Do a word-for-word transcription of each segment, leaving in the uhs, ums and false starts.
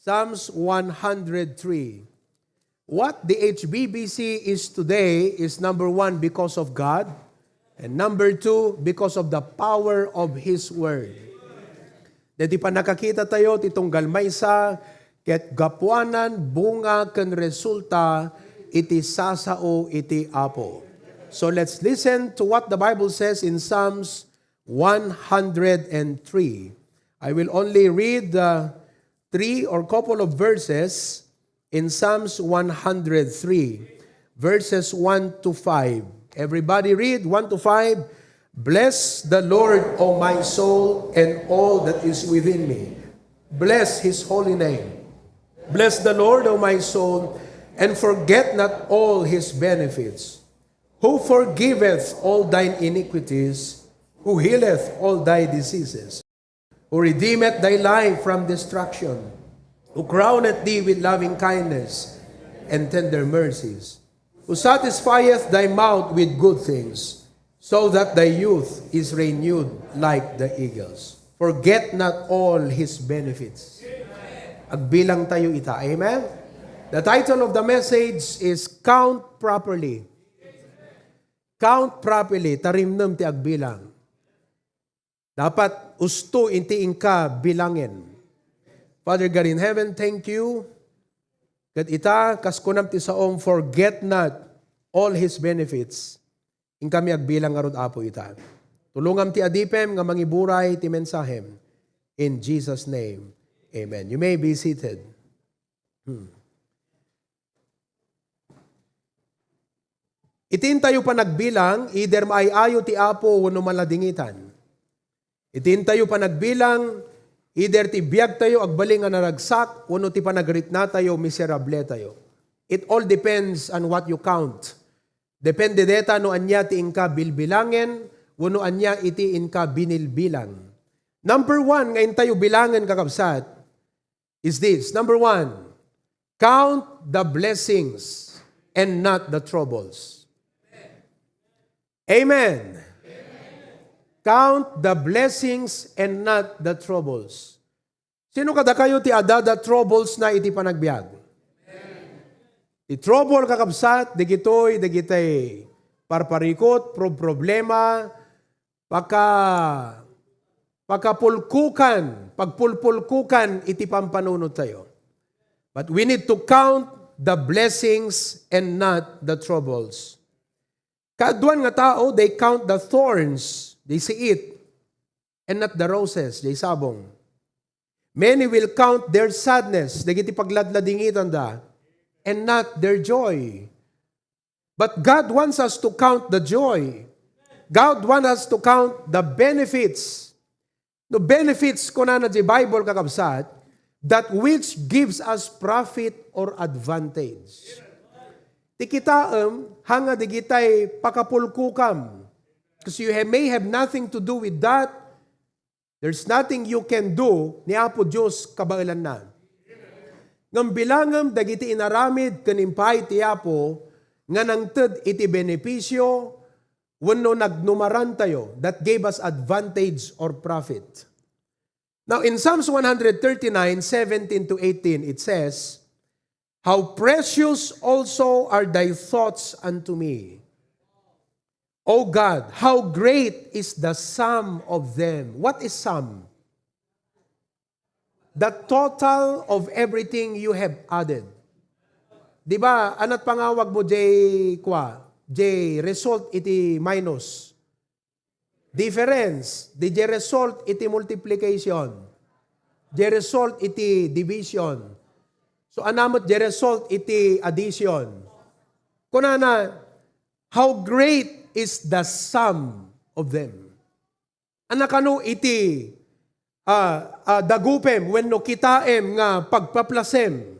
Psalms one hundred three. What the H B B C is today is, number one, because of God, and number two, because of the power of His Word. Deti pannakakita tayo ti tunggal maysa, ket gapuanan bunga ken resulta iti sasao iti Apo. So let's listen to what the Bible says in Psalms one hundred three. I will only read, uh, three or couple of verses in Psalms one hundred three, verses one to five. Everybody read one to five. "Bless the Lord, O my soul, and all that is within me. Bless his holy name. Bless the Lord, O my soul, and forget not all his benefits, who forgiveth all thine iniquities, who healeth all thy diseases, who redeemeth thy life from destruction, who crowneth thee with loving kindness and tender mercies, who satisfieth thy mouth with good things, so that thy youth is renewed like the eagles." Forget not all his benefits. Agbilang tayo ita. Amen? The title of the message is Count Properly. Count properly. Tarimnem ti agbilang. Dapat usto iti inka bilangen. Father God in heaven, thank you. Ket ita, kas kunam ti saom, forget not all his benefits. Inkami agbilang ngarud, Apo, ita. Tulongam ti adipem nga mangiburay ti mensahem. In Jesus' name, amen. You may be seated. Hmm. Iti intayo panagbilang, either maay-ayo ti Apo wenno maladingitan. Iti intayo panagbilang, either ti biagtayo agbalin nga naragsak wenno ti panagritnatayo, miserable tayo. It all depends on what you count. Depende deta no ania ti inka bilbilangen wenno ania iti inka binilbilang. Number one nga intayo bilangen, kakabsat, is this. Number one, count the blessings and not the troubles. Amen. Count the blessings and not the troubles. Sino kadakayo ti adda troubles na iti panagbiag? Ti trouble, kakabsat, dagitoy, dagitay parparikut, pro-, problema, paka-, pakapulkukan, pagpulpulkukan iti pampanunot tayo. But we need to count the blessings and not the troubles. Kaaduan nga tao, they count the thorns, they see it, and not the roses, they sabong. Many will count their sadness, dagiti pagladladingitanda, and not their joy. But God wants us to count the joy. God wants us to count the benefits. No benefits, kunana di Bible, kakabsat, that which gives us profit or advantage. Ti kitaem, hanga digitay pakapulkukam. Because you ha-, may have nothing to do with that. There's nothing you can do, ni Apo Dios kabaelanna. Ngem bilangem dagiti inaramid ken impaay ti Apo nga nangted iti benepisio wenno nagnumarantayo that gave us advantage or profit. Now, in Psalms one hundred thirty-nine, seventeen to eighteen, it says, "How precious also are thy thoughts unto me. O God, how great is the sum of them." What is sum? The total of everything you have added. Di ba, anat pangawag mo, J, kwa, J result iti minus. Difference, di J result iti multiplication. J result iti division. So, ania met J result iti addition? Kunana, "How great is the sum of them." Ania kano iti, ah, ah, dagupem wenno kitaem nga pagpaplasem?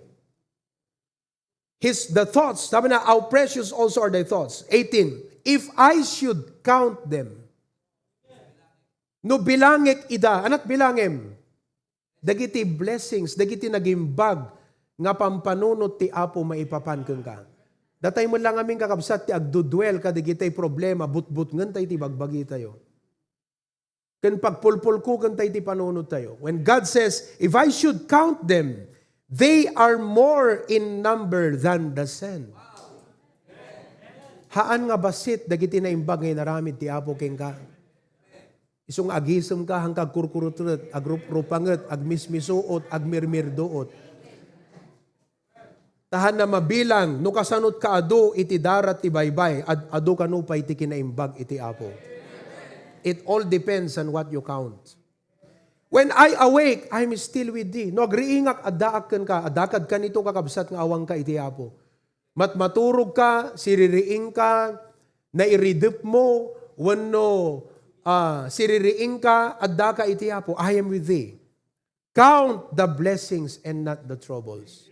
His, the thoughts, sabi na, "How precious also are thy thoughts." Eighteen, "If I should count them." No bilangek ida, anat bilangem? Dagiti blessings, dagiti nagimbag nga pampanunot ti Apo maipapan kenka. Datay met la ngamin, kakabsat, ti agdudwell kadagiti problema, butbutngen tayo ti bagbagitayo. Ken pagpulpulkuken tayo ti panunot tayo. When God says, "If I should count them, They are more in number than the sand. Haan nga bassit dagiti naimbag nga inaramid ti Apo kenka. Isu nga agisemka, haanka agkurkurutrek, agrup-rupanget, agmismisuot, agmirmirduot. Ta haanna mabilang, no kasanot kaadu iti darat ti baybay, ad-, adu kano pay ti kinaimbag iti Apo. It all depends on what you count. When I awake, I'm still with thee. No agriingak, addaak kenka, adda kad kanito, kakabsat, nga awanka iti Apo. Matmaturogka, siririingka, nairidepmo, wenno, ah, siririingka, addaka iti Apo. I am with thee. Count the blessings and not the troubles.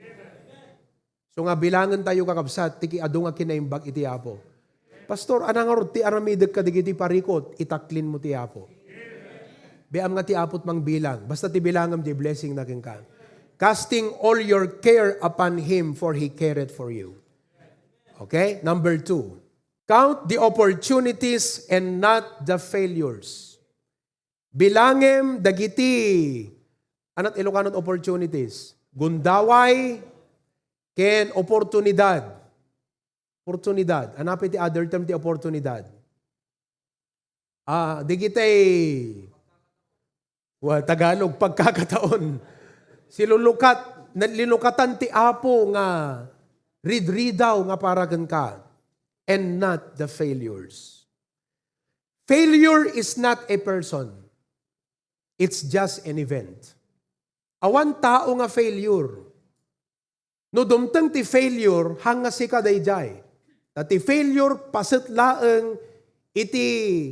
So nga, bilangen tayo, kakabsat, ti ki-, adu nga kinaimbag iti Apo. Pastor, ania ngarud ti aramidek kadagiti parikut? Itaklin mo ti Apo. Biam nga ti Apo't mangbilang. Basta ti bilangem, di blessing na kenka. Casting all your care upon Him, for He careth for you. Okay? Number two, count the opportunities and not the failures. Bilangem dagiti, anat Ilocano opportunities? Gundaway ken oportunidad. Oportunidad. Ania pay ti other term ti oportunidad? Ah, dagiti, well, Tagalog, pagkakataon. Silulukat, na-, linukatan ti Apo nga ridridaw nga para kenka, and not the failures. Failure is not a person. It's just an event. Awan tao nga failure. No dumteng ti failure, haan nga sika daydiay. Ta ti failure, paset laeng iti,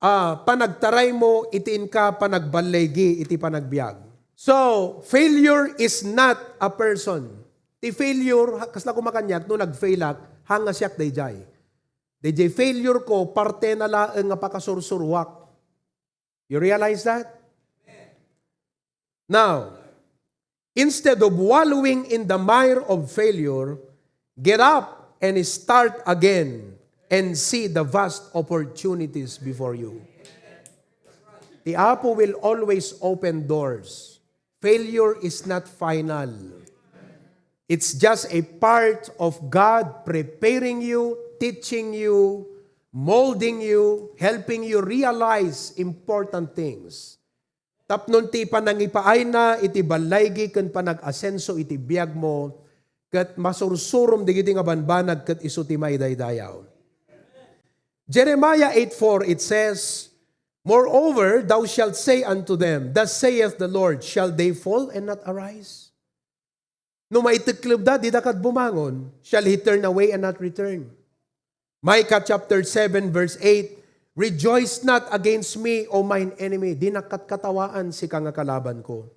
ah, panagtaraymo iti inka panagballaygi iti panagbiag. So, failure is not a person. Ti failure, ha-, kasla ko makaniak, no nagfailak, haan nga siak daydiay. Daydiay failure ko, parte na laeng nga pakasursuruak. You realize that? Now, instead of wallowing in the mire of failure, get up and start again and see the vast opportunities before you. The Apo will always open doors. Failure is not final. It's just a part of God preparing you, teaching you, molding you, helping you realize important things. Tapno ti panangipaayna iti ballaygi ken panag-asenso iti biagmo, ket masursurom dagiti nga banbanag ket isu ti maidaydayaw. Jeremiah eight four, it says, "Moreover, thou shalt say unto them, 'Thus saith the Lord,' shall they fall and not arise?" No maiteklebda, dida kad bumangon, shall he turn away and not return? Micah chapter seven, verse eight, "Rejoice not against me, O mine enemy." Di nakatkatawaan sika nga kalaban ko.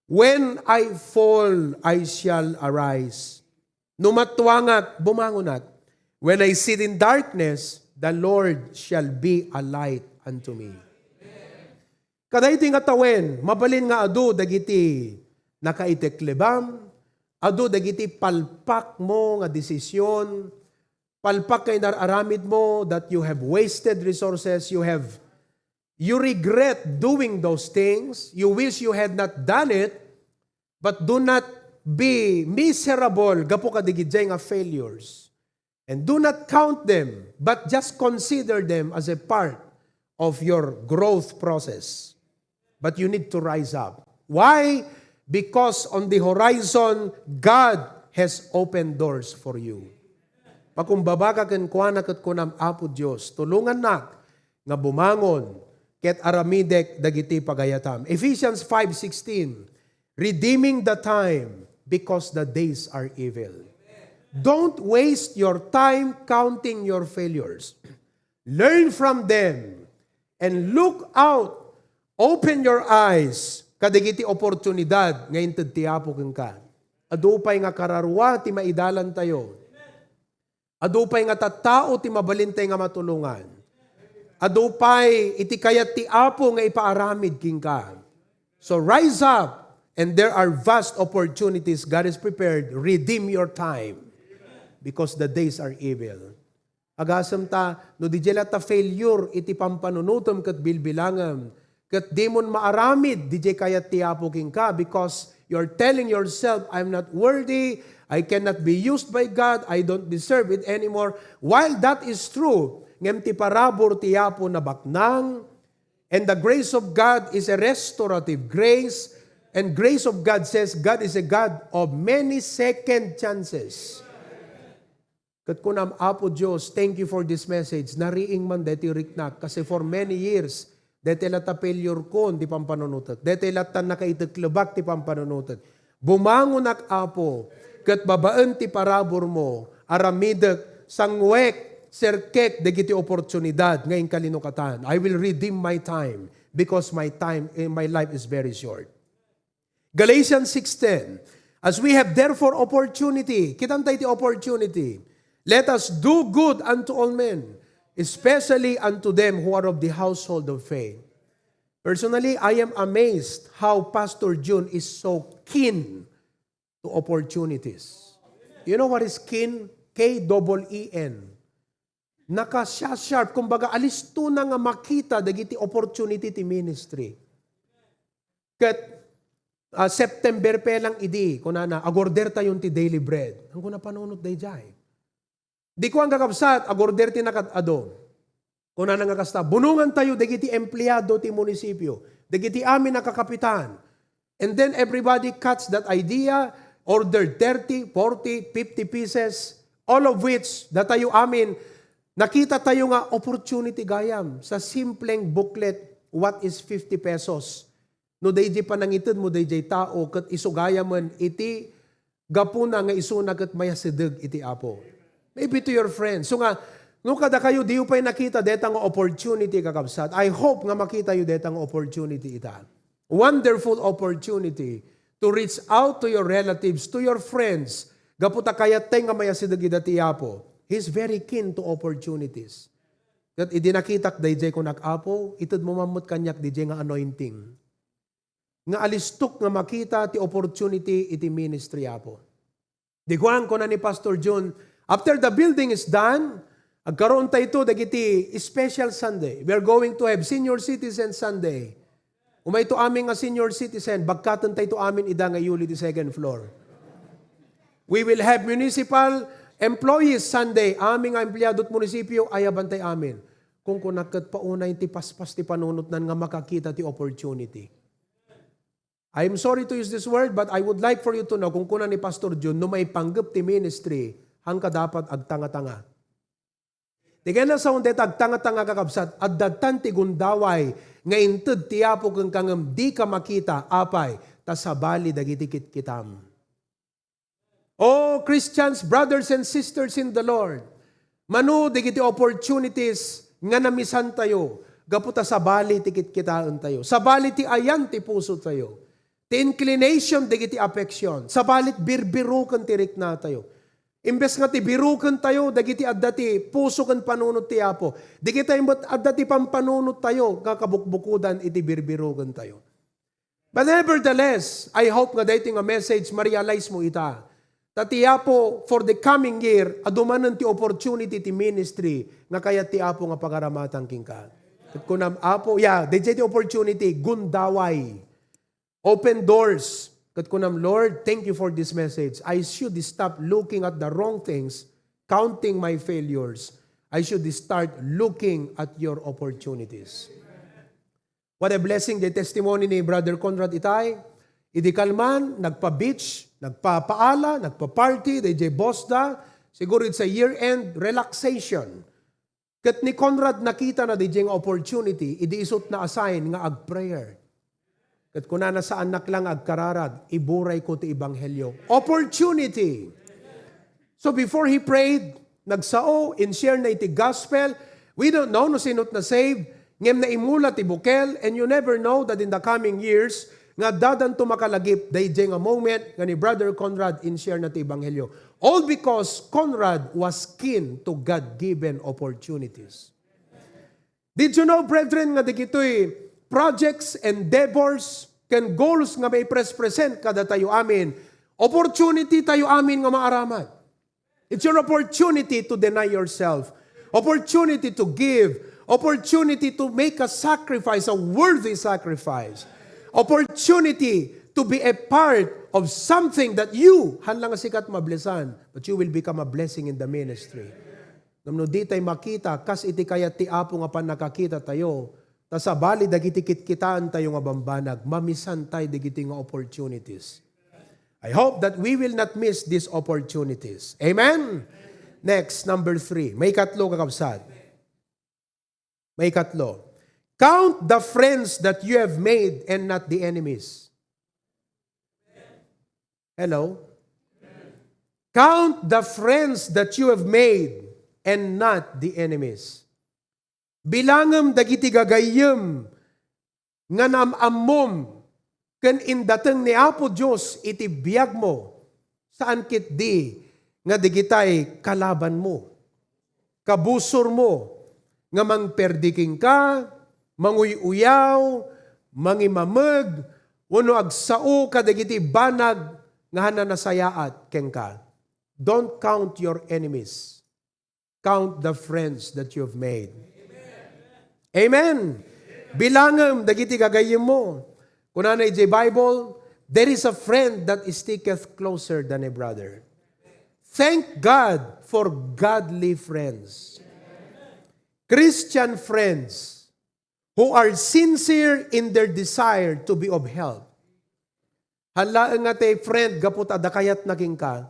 "When I fall, I shall arise." No matuangak, bumangonak. "When I sit in darkness, the Lord shall be a light unto me." Kadaytoy nga tawen, mabalin nga adu dagiti nakaiteklebam, adu dagiti palpakmo nga desisyon, palpak nga inar-aramidmo that you have wasted resources, you have, you regret doing those things, you wish you had not done it, but do not be miserable gapu kadagiti nga failures. And do not count them, but just consider them as a part of your growth process. But you need to rise up. Why? Because on the horizon, God has opened doors for you. Pakumbabaka kenkuana ket kunam, "Apo Dios, tulongannak nga bumangon ket aramidek dagiti pagayatam." Ephesians five sixteen, "Redeeming the time because the days are evil." Don't waste your time counting your failures. Learn from them and look out. Open your eyes kadagiti oportunidad nga inted ti Apo kenka. Adu pay nga kararua ti maidalantayo. Adu pay nga tattao ti mabalintay nga matulongan. Adu pay iti kayat ti Apo nga ipaaramid kenka. So rise up, and there are vast opportunities God has prepared. Redeem your time because the days are evil. Agasem ta, no didiay latta failure iti pampanunotem ket bilbilangem, ket dimon maaramid didiay kayat ti Apo kenka, because You're telling yourself, "I'm not worthy. I cannot be used by God. I don't deserve it anymore." While that is true, ngem ti parabur ti Apo nabaknang, and the grace of God is a restorative grace, and grace of God says God is a God of many second chances. Ket kunam, "Apo Dios, thank you for this message." Nariing man daytoy riknak, kasi for many years, daytoy latta failure kon ti pampanunotek. Daytoy latta nakaiteklebak ti pampanunotek. Bumangonak, Apo, ket babaen ti paraburmo, aramidek, sanguek, serkek dagiti oportunidad nga inkalinukatan. I will redeem my time because my time, eh, my life is very short. Galatians six ten, "As we have therefore opportunity," kitanta iti opportunity, "let us do good unto all men, especially unto them who are of the household of faith." Personally, I am amazed how Pastor Jun is so keen to opportunities. You know what is keen? K double E N. Nakasya-sharp, kumbaga, alisto na nga makita dagiti opportunity ti ministry. Ket, ah, September pa lang idi, kunana, "Agorder tayon ti daily bread." Ang kuna panunot dayjay. Di ko ang kakabsat, agorder ti nakat-ado. Kunana nga kasta, "Bunongan tayo dagiti empleado ti munisipyo, dagiti amin a kakapitan." And then everybody catch that idea, ordered thirty, forty, fifty pieces, all of which, datayo amin, nakita tayo nga opportunity gayam sa simpleng booklet, "What is fifty pesos?" No dayjay panangitedmo dayjay tao ket isu gayamen iti gapuna nga isuna ket mayasideg iti Apo. Maybe to your friends. So nga, no kadakayo, diyo pay nakita deta nga opportunity, kakabsat. I hope nga makitayo deta nga opportunity ita. Wonderful opportunity to reach out to your relatives, to your friends. Gapu ta kayattay nga mayasideg ida ti Apo. He's very keen to opportunities. Ket idi nakitak dayjay kunak, "Apo, itedmo man met kaniak dayjay nga anointing." Nga alistok nga makita ti opportunity iti ministry, Apo. Di kuan, kuna ni Pastor Jun, "After the building is done, agkaroon tayto dagiti special Sunday. We are going to have Senior Citizen Sunday." Umayto amin nga senior citizen, bagkaten tayto amin ida nga iyuli ti second floor. "We will have municipal employees Sunday." Amin nga empleado ti munisipyo, ayaban tay amin. Kunkunak ket paunay ti paspas ti panunotnan nga makakita ti opportunity. I am sorry to use this word, but I would like for you to know, kung kuna ni Pastor Jun, no maipanggep ti ministry, hangka dapat agtanga-tanga. Ti kayatna saon dayta agtanga-tanga, kakabsat, adda tan ti gundaway nga inted ti Apo kenka ngem dika makita, apay, ta sabali dagiti kitkitam. Oh, Christians, brothers and sisters in the Lord, mano dagiti opportunities nga namisantayo, gapu ta sabali ti kitkitaentayo, sabali ti ayan ti pusotayo, ti inclination dagiti affection, sabali ti birbiroken ti riknatayo. Imbes nga ti birokentayo dagiti adda ti puso ken panunot ti Apo, dagitay met adda ti pampanunottayo nga kabukbukodan iti birbirokentayo. But nevertheless, I hope nga daytoy nga message, ma-realize mo ita. Ta ti Apo, for the coming year, adu manen ti opportunity ti ministry nga kayat ti Apo nga pagaramatan kenka. Ket kunam, "Apo, yeah, dayjay ti opportunity, gundaway. Open doors." Ket kunam, "Lord, thank you for this message. I should stop looking at the wrong things, counting my failures. I should start looking at your opportunities." What a blessing the testimony ni Brother Conrad itay. Idi kalman, nagpa-beach, nagpapaala, nagpa-party, dayjay boss da. Siguro it's a year-end relaxation. Ket ni Conrad nakitana dayjay nga opportunity, idi isut na-assign nga ag-prayer. Ket kunana, "Saannak la nga agkararag, iburayko ti ebanghelio." Opportunity! So before he prayed, nagsao, in-share na iti gospel. We don't know no sino't na-save, ngem naimula ti bukel, and you never know that in the coming years, nga addadanto makalagip dayjay nga moment nga ni Brother Conrad in-share na ti ebanghelio. All because Conrad was keen to God-given opportunities. Did you know, brethren, nga dagitoy projects, endeavors, ken goals nga maipres-present kadatayo amin, opportunity tayo amin nga maaramid? It's your opportunity to deny yourself, opportunity to give, opportunity to make a sacrifice, a worthy sacrifice, opportunity to be a part of something that you, han lang sikat mablesan, but you will become a blessing in the ministry. Ngem no di tay makita, kas iti kayat ti Apo nga pannakakita tayo, ta sabali dagiti kitkitaan tayo nga bambanag, mamisan tay dagiti nga opportunities. I hope that we will not miss these opportunities. Amen? Next, number three. Maikatlo, kakabsat. Maikatlo. Count the friends that you have made and not the enemies. Hello? Count the friends that you have made and not the enemies. Bilangem dagiti gagayyem nga naam-ammom ken indateng ni Apo Dios iti biagmo, saan ketdi nga dagitay kalabanmo, kabusormo nga mangperdi kenka, manguy-uyaw, mangimameg, wenno agsao kadagiti banag nga hananasayaat kenka. Don't count your enemies. Count the friends that you have made. Amen. Bilangem dagiti gagayyemmo. Kunana iti Bible, "There is a friend that sticketh closer than a brother." Thank God for godly friends. Christian friends who are sincere in their desire to be of help. Halaeng nga ti friend gapu ta adda kayatna kenka,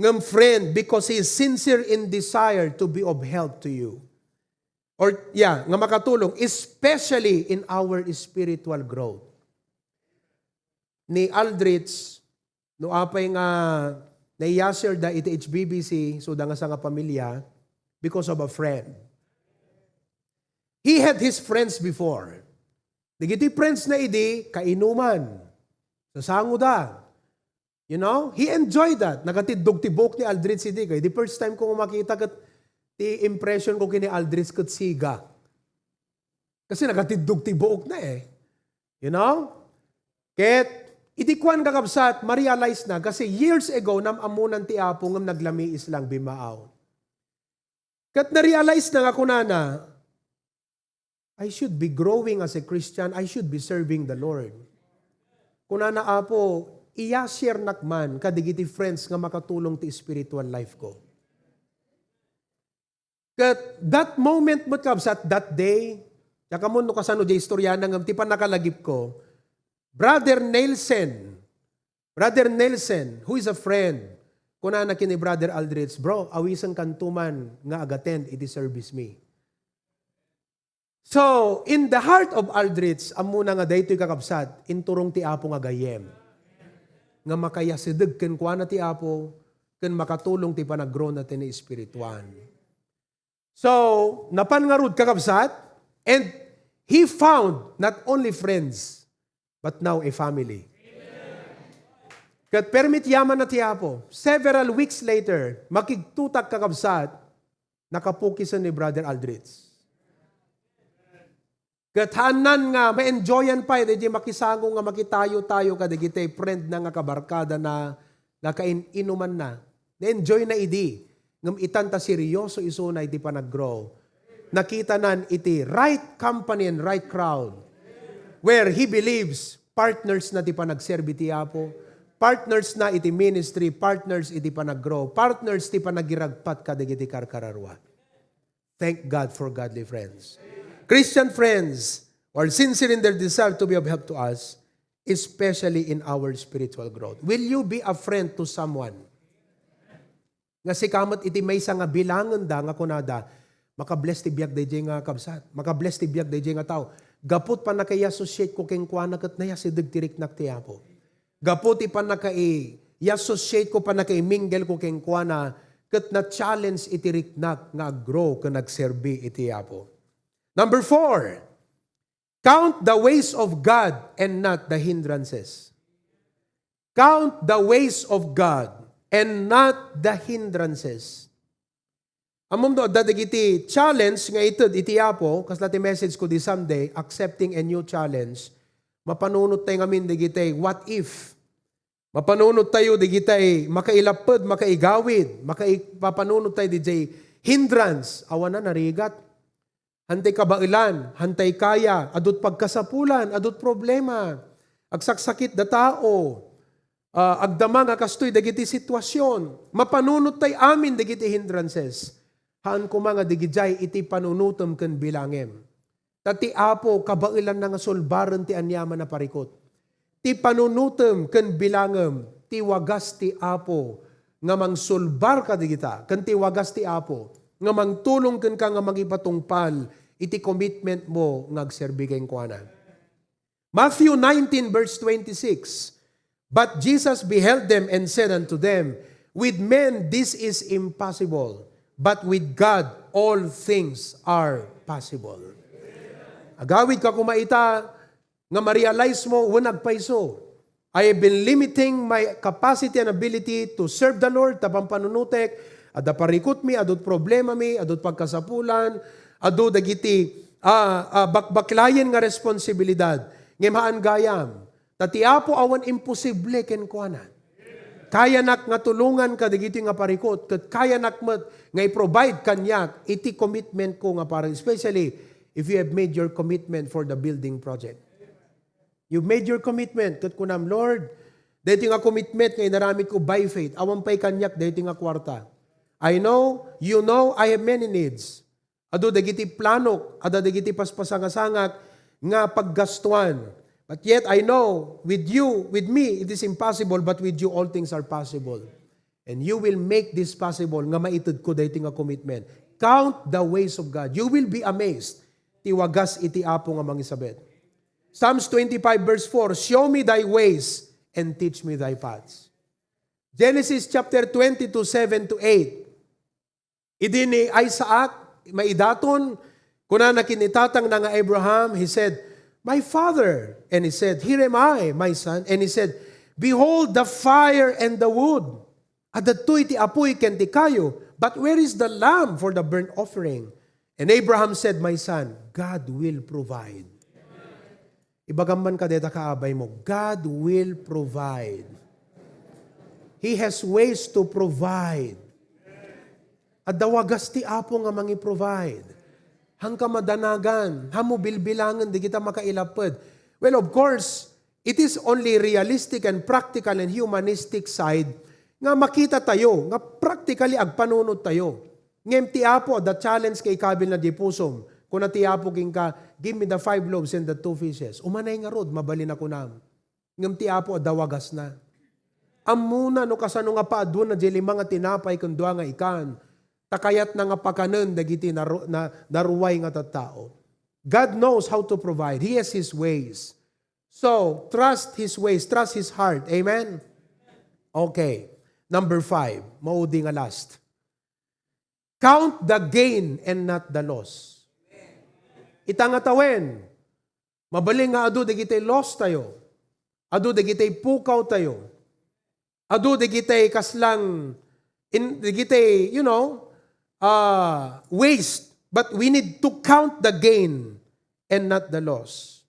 ngem friend because he is sincere in desire to be of help to you. Or, yeah, nga makatulong, especially in our spiritual growth. Ni Aldrich, no apay nga naiyasir da iti H B B C, so da nga sa nga pamilya, because of a friend. He had his friends before. Dagiti friends na idi, kainuman. Sasango da. You know, he enjoyed that. Nakatiddog ti buok ni Aldrich idi. Kay the first time ko makita ket ti impression ko kini Aldrich ket siga. Kasi nakatiddog ti buok na eh. You know? Ket, iti kuan kakabsat, ma-realize na, kasi years ago, nam-ammonan ti Apo, ngem naglamiis lang, bimaaw. Ket na-realize na nga kunana, "I should be growing as a Christian. I should be serving the Lord." Kunana, "Apo, iya-share nak man kadigiti friends nga makatulong ti spiritual life ko." Ket that moment met, kabsat, that day, diak ammo no kasano diay istoriana ngem ti pannakalagip ko, Brother Nelson, Brother Nelson, who is a friend, kunana ken ni Brother Aldrich, "Bro, awisenkanto man nga ag-attend iti service mi." So, in the heart of Aldrich, ammona nga daytoy, kakabsat, inturong ti Apo nga gayyem nga makayasideg kenkuana ti Apo ken makatulong ti panaggrowna ti espirituan. So, napan ngarud, kakabsat, and he found not only friends, but now a family. Ket permi ti yamanna ti Apo. Several weeks later, makigtutak, kakabsat, nakapukisen ni Brother Aldrich. Ket haannan nga ma-enjoyan pay daydi makisango nga makitayo-tayo kadagiti friend na nga kabarkada na, nga kain-inuman na. Na-enjoy na idi. Ngem itan ta seryoso isuna iti panaggrow. Nakitanan iti right company and right crowd where he believes partners na ti panagserbi ti Apo, partners na iti ministry, partners iti panaggrow, partners ti panagiragpat kadagiti karkararuat. Thank God for godly friends. Christian friends who are sincere in their desire to be of help to us, especially in our spiritual growth. Will you be a friend to someone? Nga sika met iti maysa nga bilangenda nga kunada, "Makabless ti biag daydiay nga kabsat. Makabless ti biag daydiay nga tao." Gapu ti pannakaiassociate ko kenkuana ket nayasideg ti riknak ti Apo. Gapu ti pannakaiassociate ko, pannakaimingle ko kenkuana, ket na-challenge iti riknak nga aggrow ken agserbi iti Apo. Number four, count the ways of God and not the hindrances. Count the ways of God and not the hindrances. Ammom no adda dagiti challenge nga ited iti Apo, kasla ti message ko di Sunday, accepting a new challenge. Mapanunot tayo ngamin dagiti what if. Mapanunot tayo dagiti makailapped, makaigawid, makai-, mapanunot tayo dagiti hindrance. Awan na narigat. Hantay kabaelan, hantay kaya, adut pagkasapulan, adut problema. Agsaksakit da tao. ah, agdama nga kastoy dagiti situasion. Mapanunot tay amin dagiti hindrances. Haan koma nga digidiay iti panunotem ken bilangem. Ta ti Apo kabaelanna nga sulbaren ti aniaman a parikut. Ti panunotem ken bilangem ti wagas ti Apo nga mangsulbar kadagita, ken ti wagas ti Apo nga mangtulong kenka nga mangipatungpal iti commitment mo nga agserbi kenkuana. Matthew nineteen verse twenty-six, "But Jesus beheld them and said unto them, 'With men this is impossible, but with God all things are possible.'" Agawid ka koma ita nga ma-realize mo, wen agpayso. I have been limiting my capacity and ability to serve the Lord, ta pampanunutek, adda parikutmi, adut problemami, adut pagkasapulan, adu dagiti, ah, ah, bakbaklayen nga responsibilidad. Ngem haan gayam, ta ti Apo awan imposible kenkuana. Kayanak nga tulongan kadagiti nga parikut, ket kayanak met nga i-provide kaniak iti commitment ko nga para, especially if you have made your commitment for the building project. You made your commitment, ket kunam, "Lord, daytoy nga commitment nga inaramid ko by faith, awan pay kaniak daytoy nga kuarta. I know, you know, I have many needs." Adu dagiti planok, adda dagiti paspasangasangak nga paggastuan. But yet I know, with you, with me, it is impossible, but with you all things are possible. And you will make this possible nga maitedko daytoy nga commitment. Count the ways of God. You will be amazed. Ti wagas iti Apo nga mangisabet. Psalms twenty-five verse four, "Show me thy ways and teach me thy paths." Genesis chapter twenty-two, seven to eight. Idi ni Isaac maidaton, kunana ken ni tatangna nga Abraham, he said, "My father." And he said, "Here am I, my son." And he said, "Behold the fire and the wood. Adda ditoy ti apuy ken ti kayo, but where is the lamb for the burnt offering?" And Abraham said, "My son, God will provide." Ibagam man kadeta, kaabay mo, God will provide. He has ways to provide. Adda wagas ti Apo nga mangi-provide. Haanka madanagan, haanmo bilbilangen dagita makailaped. Well, of course, it is only realistic and practical and humanistic side nga makita tayo, nga practically agpanunot tayo. Ngem ti Apo, adda challenge nga ikabil na di pusom. Kuna ti Apo kenka, "Give me the five loaves and the two fishes." Umanay ngarud, mabalin a kunam. Ngem ti Apo, adda wagasna. Ammona no kasano nga paaduna di lima nga tinapay ken dua nga ikan. Ta kayatna nga pakanen dagiti naru-, na, naruay nga tattao. God knows how to provide. He has His ways. So, trust His ways. Trust His heart. Amen? Okay. Number five. Maudi nga last. Count the gain and not the loss. Ita nga tawen, mabalin nga adu dagiti loss tayo. Adu dagiti pukaw tayo. Adu dagiti kaslang, in, dagiti, you know, uh, waste. But we need to count the gain and not the loss.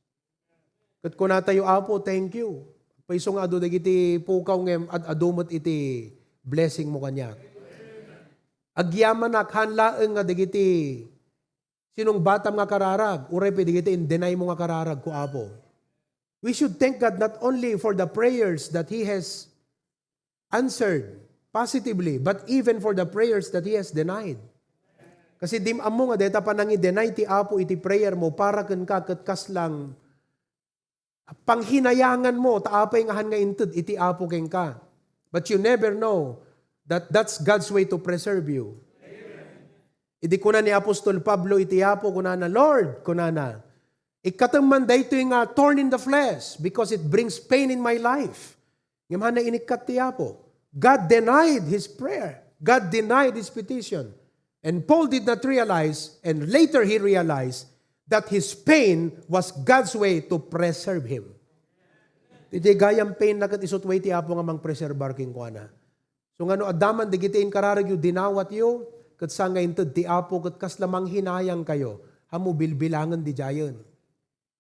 Ket kuna tayo, "Apo, thank you. Paiso nga adu dagiti pukaw ngem ad-adu met iti blessing mo kaniak." Agyamanak, haan laeng nga dagiti sinungbatam nga kararag, uray pay dagiti in-deny mo nga kararag ko, Apo. We should thank God not only for the prayers that He has answered positively, but even for the prayers that He has denied. Kasi dim ammo nga deta panangi-deny ti Apo iti prayer mo para kenka ket kaslang panghinayangan mo, ta apay nga haan nga inted iti Apo kenka. But you never know that that's God's way to preserve you. Idi kuna ni Apostol Pablo iti Apo, kunana, "Lord," kunana, "ikkatem man daytoy nga thorn in the flesh because it brings pain in my life." Ngem haan inikkat ti Apo. God denied his prayer. God denied his petition. And Paul did not realize, and later he realized, that his pain was God's way to preserve him. Ti gayam pain na ket isu ti way ti Apo nga mangpreserbar kenkuana. So nga no adda man dagiti inkararagyo, dinawatyo, ket saan nga inted ti Apo, ket kasla manghinayangkayo, ammo bilbilangen didiayen.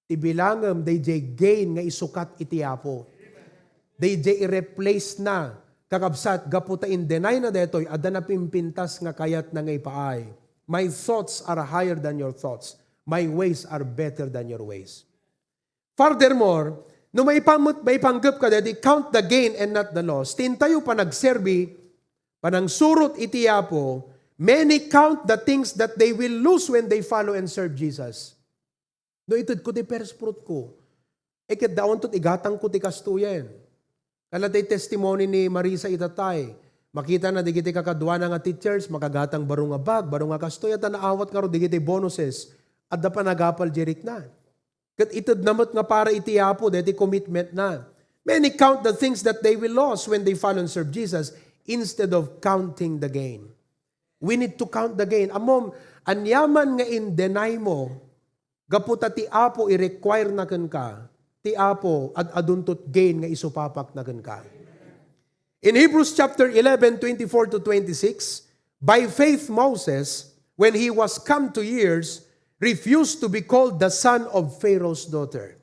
Ti bilangem, daydiay gain nga isukat iti Apo. Daydiay i-replace na, kakabsat, gapu ta in-deny na daytoy, adda napimpintas nga kayatna nga ipaay. "My thoughts are higher than your thoughts. My ways are better than your ways." Furthermore, No maipan-, maipanggepka daydi, count the gain and not the loss. Ti intayo panagserbi, panangsurot iti Apo, many count the things that they will lose when they follow and serve Jesus. No itedko ti first fruit ko, e ket awanto ti igatangko ti kastoyen. Kala ti testimony ni Marisa itatay. Makitana dagiti kakaduana nga teachers, makagatang baro nga bag, baro nga kastoy, ta naawat ngarud dagiti bonuses. Adda panagapal diay rikna. Ket itedna met nga para iti Apo daytoy commitmentna. Many count the things that they will lose when they follow and serve Jesus instead of counting the gain. We need to count the gain. Ammom, aniaman nga in-deny mo, gapu ta ti Apo i-require na kenka, ti Apo ad-adunto ti gain nga isupapakna kenka. In Hebrews chapter eleven, twenty-four to twenty-six, by faith Moses, when he was come to years, refused to be called the son of Pharaoh's daughter.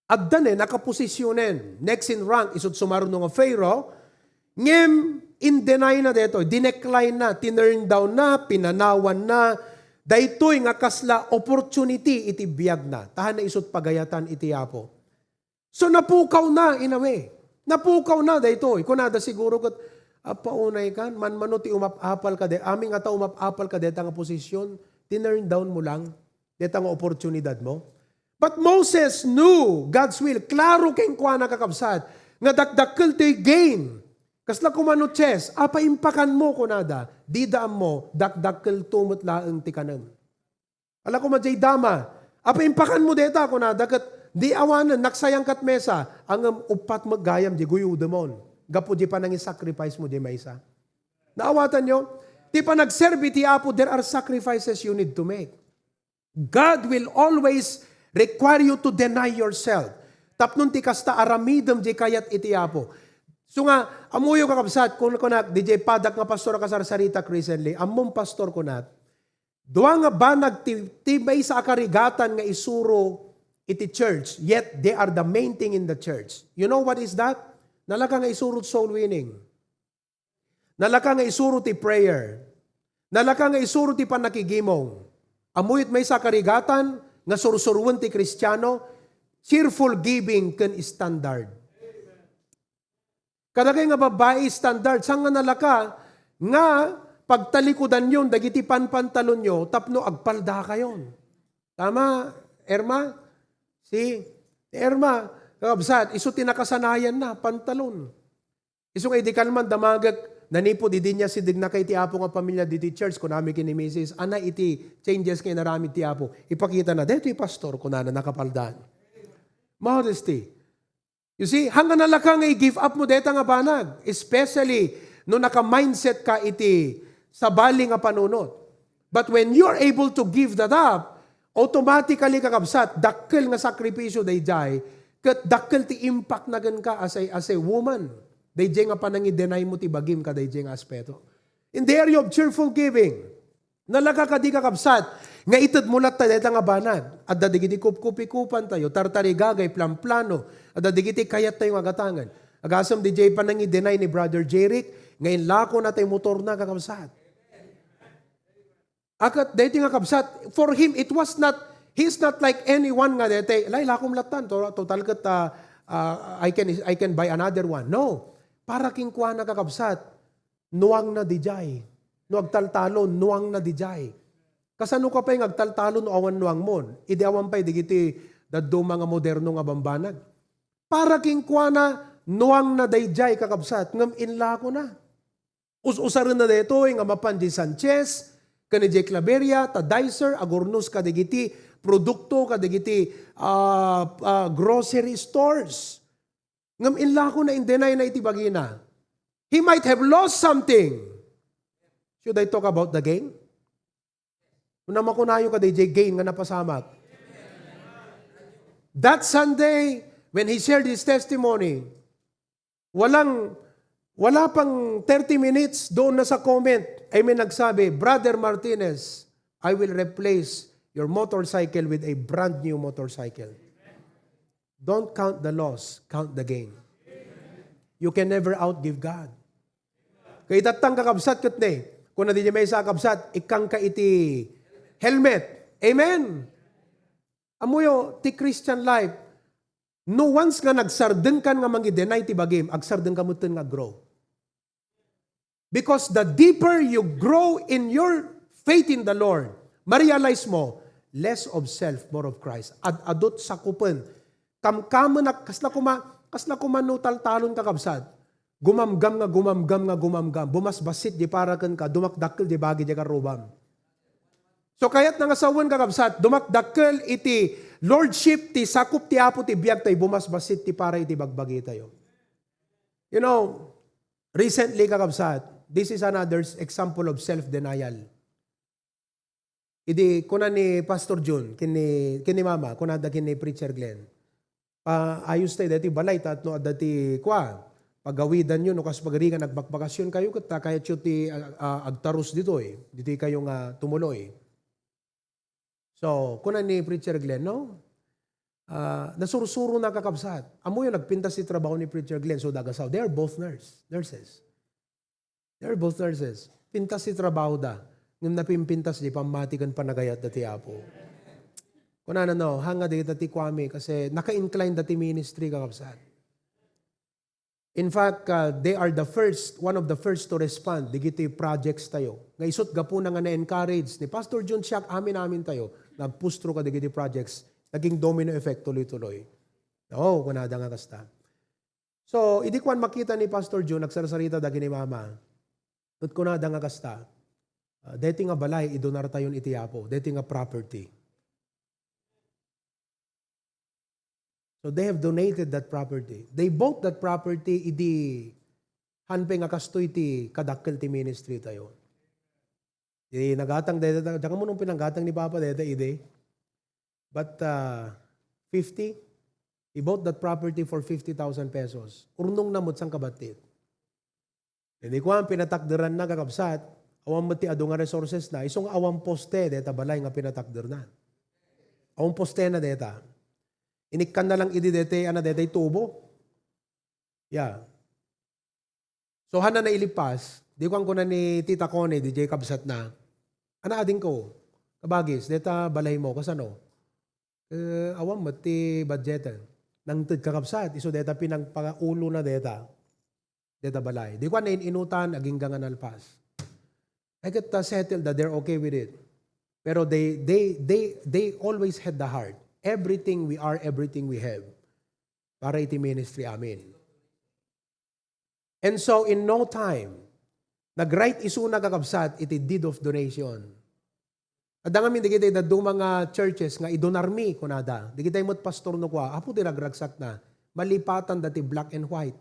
Adda ne nakaposisyonen, next in rank, isut' sumaruno nga Pharaoh, ngem in-deny na daytoy, dinecline na, tinurn down na, pinanawan na, daytoy nga kasla opportunity iti biagna, ta haan na isut' pagayatan iti Apo. So, napukaw na in a way. Napukaw na daytoy. Kunada siguro ket, "Apay, unay kan, manmano ti umap-apal ka de-, amin nga ta umap-apal ka deta nga posisyon, tinurn down mo lang deta nga oportunidad mo." But Moses knew God's will. Klaro kenkuana, kakabsat, nga dakdakkel ti gain. Kasla kumano chess, "Apay, impakan mo," kunada. Dida ammo, dakdakkel to met laeng ti kanem. Ala, kuma diay dama, "Apay, impakan mo deta," kunada, ket di awanen, naksayang kat mesa, ngem uppat met gayam diay guyodemon, gapu diay panangisacrifice mo diay maysa. Naawatanyo? Ti panagserbi ti Apo, there are sacrifices you need to make. God will always require you to deny yourself. Tapno ti kasta, aramidem diay kayat iti Apo. So nga, ammoyo, kakabsat, kun-, kunak, diay padak nga pastor a kasarsaritak recently, "Ammom, pastor," kunak, "dua nga banag ti, ti maysa a karigatan nga isuro iti church, yet they are the main thing in the church." You know what is that? Nalaka nga isuro ti soul winning. Nalaka nga isuro ti prayer. Nalaka nga isuro ti pannakigimong. Ammoyo ti maysa a karigatan nga sursuroen ti Kristiano, cheerful giving ken standard. Kadakay nga babbai, standard, saan nga nalaka nga pagtalikudanyon dagiti panpantalonyo tapno agpaldakayon? Tama, Irma? Si Irma, kakabsat, isu ti nakasanayanna, pantalon. Isu nga idi kalman damagek, nanipud idi nia sidegnaka iti Apo nga pamilya ditoy church, kunami ken ni misis, "Ania iti changes nga inaramid ti Apo?" Ipakitana, "Daytoy, pastor," kunana, "nakapaldan." Modesty. You see, haan nga nalaka nga i-give up mo dayta nga banag, especially no naka-mindset ka iti sabali nga panunot. But when you are able to give that up, automatically, kakabsat, dakkel nga sakripisyo daydiay, ket dakkel ti impact na kenka as a, as a woman. Daydiay nga panangi-deny mo ti bagim kadaydiay nga aspeto. In the area of cheerful giving, nalaka kadi, kakabsat, nga ited mo latta dayta nga banag? Adda dagiti kupkupikupantayo, tartarigagay, plamplano, adda dagiti kayattayo nga agatangen. Agasem didiay panangi-deny ni Brother Jeric nga inlako na tay motorna, kakabsat. Akat daytoy nga kabsat, for him, it was not, he is not like anyone nga daytoy, "Ay, lakom lattan, to-, total ket, ah, ah, I can, I can buy another one." No. Para kenkuana, kakabsat, nuangna didiay. No agtaltalon, nuangna didiay. Kasano ka pay nga agtaltalon no awan nuangmon? Idi awan pay dagiti dadduma nga moderno nga bambanag. Para kenkuana, nuangna daydiay, kakabsat, ngem inlakona. Us-usarenna daytoy nga mapan diay Sanchez, ken idiay Claveria, ta Dicer, agurnos kadagiti produkto, kadagiti, ah, ah, grocery stores. Ngem inlakona, in-deny na iti bagina. He might have lost something. Should I talk about the gain? Kuna, makunayo kadi diay gain nga napasamak. That Sunday, when he shared his testimony, walang, wala pang thirty minutes, doon na sa comment, ay may nagsabi, "Brother Martinez, I will replace your motorcycle with a brand new motorcycle." Don't count the loss, count the gain. You can never outgive God. Kay itattang, kakabsat, ket ne, kuna diay maysa a kabsat, ikkangka iti helmet. Amen. Ammoyo, ti Christian life, No, once nga nagsardengkan nga mangi-deny ti bagim, agsardengka metten nga aggrow. Because the deeper you grow in your faith in the Lord, ma-realize mo, less of self, more of Christ. Ad-adut sakupen. Kamkamen ak-, kasla koma, kasla koma no taltalon, kakabsat. Gumamgam nga gumamgam nga gumamgam. Bumasbasit di para kenka, dumakdakkel di bagi di karrubam. So, kayatna nga sawen, kakabsat, dumakdakkel iti lordship ti sakup ti Apo ti biag tayo, bumasbasit ti para iti bagbagi tayo. You know, recently, kakabsat, this is another s-, example of self-denial. Idi kuna ni Pastor Jun, ken ni, ken ni Mama, kunada ken ni Preacher Glenn, "Pa-, ayos tayo dati balay, ta no adda ti kua, pagawidan yo, no kas pagarigan, agbakbakasyon kayo, ket ta kayatyo ti, ah, ah, agtarus ditoy, ditoy kayo nga tumuloy." So, kuna ni Preacher Glenn, no? Ah, nasursuro na, kakabsat. Ammoyo, nagpintas ti trabaho ni Preacher Glenn, so dagasaw. They are both nurse, nurses. They are both nurses. Pintas ti trabaho da. Ngem napimpintas di pammati ken panagayat da ti Apo. Kunana, no, hanga dagita ti kuami, kasi naka-incline da ti ministry, kakabsat. In fact, uh, they are the first, one of the first to respond digiti projects tayo. Nga isut gapuna nga na-encourage ni Pastor Jun, siak, amin-amin tayo, nagpustro ka digiti projects, naging domino effect, tuloy-tuloy. Oo, kunada nga kasta. So, idi kuan makita ni Pastor Jun, nagsarsarita dagiti mama. Ket kunada nga kasta, ah, deti nga balay, idonar tayon iti Apo, deti nga property. So they have donated that property. They bought that property idi hanpe nga kastoy ti kadakkel ti ministry tayo. Di nagatang deta, diak ammo no pinanggatang ni Papa deta idi. But, uh, fifty, he bought that property for fifty thousand pesos. Urnong na met sangkabattit. Idi kuan, pinatakderanna, kakabsat, awan met ti adu nga resources na, isu nga awan poste deta balay nga pinatakderna. Awan poste na deta. Inikkan na lang idi dete, ana, dete tubo. Yeah. So, hana na ilipas, di kuan kuna ni Tita Connie, di jay kabsat na, "Ana, ading ko, kabagis, deta balay mo, kasano?" Eh, awan met ti budget. Nangted, kakabsat, isu deta pinangpaulo na deta. Deta balay. Di kuan na in-inutan, agingga nga nalpas. I get, uh, settled that they're okay with it. Pero they, they, they, they always had the heart. Everything we are, everything we have. Para iti ministry amin. And so, in no time, nag-write isuna, kakabsat, iti deed of donation. Adda ngamin dagiti dadduma nga churches nga idonarmi, kunada. Dagiti met pastor no kua, "Apo ti ragragsakna, malipatan dati black and white."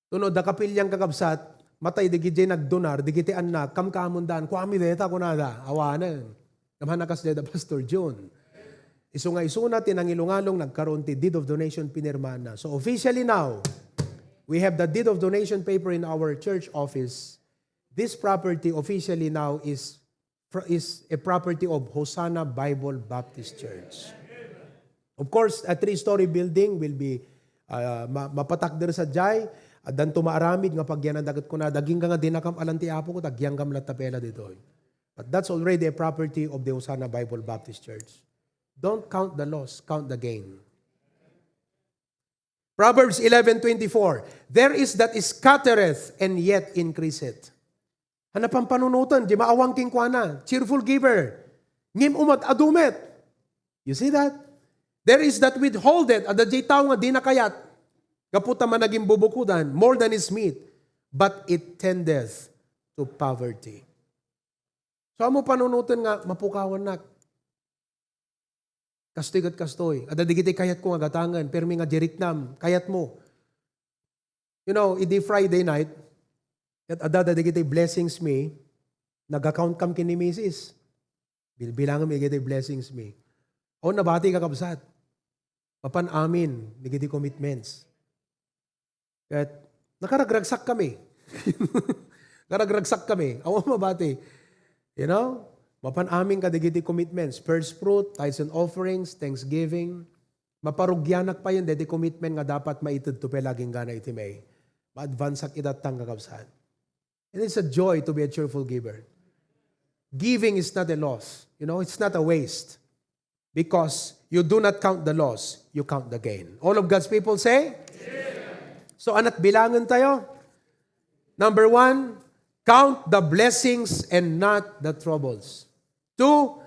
Tuno, da kapilian, kakabsat, matay dagiti nagdonar, dagiti annak, kamkamendaan, "Kuami deta," kunada, awanen. Ngem hana kas deta, Pastor Jun. Isu nga isuna ti nangilungalong, nagkaroon ti deed of donation, pinirmaanna. So officially now, we have the deed of donation paper in our church office. This property officially now is, is a property of Hosanna Bible Baptist Church. Of course, a three-story building will be, uh, ma-, mapatakder sadiay. Addanto maaramid nga pagyanan, daket kuna, "Agingga nga dinakam alan ti Apo, ket agyangam latta pay la ditoy." But that's already a property of the Hosanna Bible Baptist Church. Don't count the loss, count the gain. Proverbs eleven twenty-four, "There is that scattereth and yet increaseth." Hana pampanunoten, di maawan kenkuana, cheerful giver. Ngem umad-adu met. You see that? "There is that withholdeth," adda jay tao nga dina kayat, gapu ta managimbubukodan, "more than is meet, but it tendeth to poverty." So, ammo panunoten nga mapukawannak. Kastoy ket kastoy. Adda dagiti kayatko nga gatangen, permi nga diriknam, kayatmo. You know, idi Friday night, ket adda dagiti blessings mi, nag-account kam ken ni misis. Bilbilangem dagiti blessings mi. Awan nabati, kakabsat. Mapan amin dagiti commitments. Ket nakaragragsak kami. Nakaragragsak kami. Awan mabati. You know? Mapan amin kadagiti commitments, first fruit, tithes and offerings, thanksgiving. Maparugianak payen deti commitment nga dapat maitedto pay la agingga iti May. Ma-advanceak itattang, kakabsat. And it's a joy to be a cheerful giver. Giving is not a loss. You know, it's not a waste. Because You do not count the loss, you count the gain. All of God's people say? So, anat bilangan tayo? Number one, count the blessings and not the troubles. Two,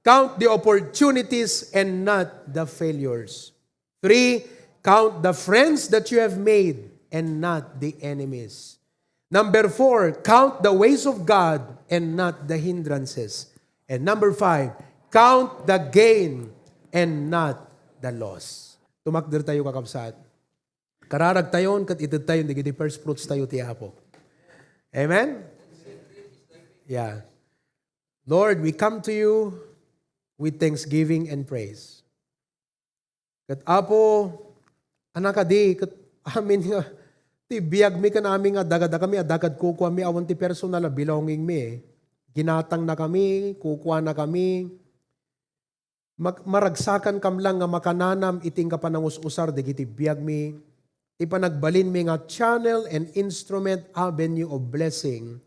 count the opportunities and not the failures. Three, count the friends that you have made and not the enemies. Number four, count the ways of God and not the hindrances. And number five, count the gain and not the loss. Tumakder tayo, kakabsat. Kararag tayon, ket ited tayon, dagiti first fruits tayo ti Apo. Amen? Yeah. Lord, we come to you with thanksgiving and praise. Ket Apo, anakadi, ket amin nga, ti biag mi ken amin nga dagadakami, a dagad kukuami, awan ti personal a belonging mi. Ginatang na kami, kukua na kami. Mag-, maragsakan kam lang nga makananam iti nga panangus-usar dagiti biag mi. Ti panagbalin mi nga channel and instrument, avenue of blessing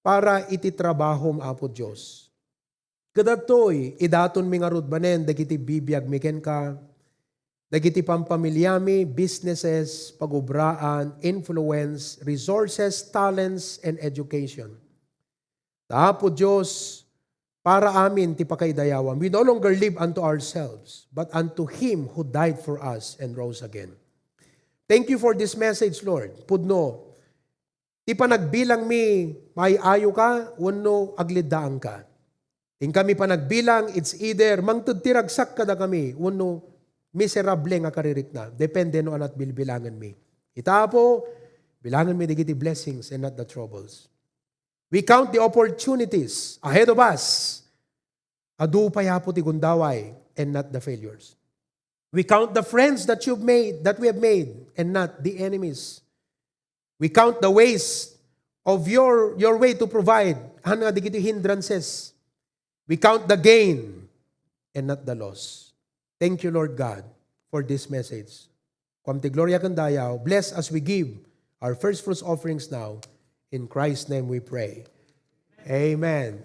para iti trabahom, Apo Dios. Kadatoy, idaton mi ngarud manen dagiti bibiag mi kenka, dagiti pampamiliami, businesses, pagubraan, influence, resources, talents, and education. Ta Apo Dios, para amin ti pakaidayawam. We no longer live unto ourselves, but unto Him who died for us and rose again. Thank you for this message, Lord. Pudno, ti panagbilang mi, maayayoka wenno agliddaanka. Inkami panagbilang, it's either mangted ti ragsak kadakami wenno miserable nga karirikna. Depende no anat bilbilangen mi. Ita Apo, bilangen mi dagiti blessings and not the troubles. We count the opportunities ahead of us. Adu pay, Apo, ti gundaway and not the failures. We count the friends that you've made, that we have made, and not the enemies. We count the ways of your, your way to provide, han nga dagiti hindrances. We count the gain and not the loss. Thank you, Lord God, for this message. Kuam ti gloria ken dayaw. Bless as we give our first fruits offerings now. In Christ's name we pray. Amen.